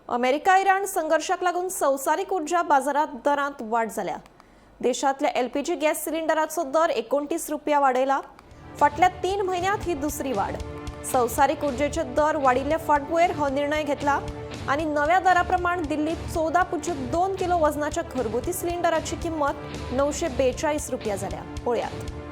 America Iran संघर्षाक लागून संवसारीक ऊर्जा बाजारात दरांत वाड जाल्या. देशांतल्या एलपीजी गॅस सिलिंडराचो दर 29 रुपया वाडयला. फाटल्या 3 म्हयन्यांत ही दुसरी वाड. संवसारीक ऊर्जेचे दर वाडिल्ले फाटभुंयेर हो निर्णय घेतला आनी नव्या दरा प्रमाण दिल्लीत 14.2 किलो वजनाच्या घरगुती सिलिंडराची किंमत 942 रुपया जाल्या. पळयात.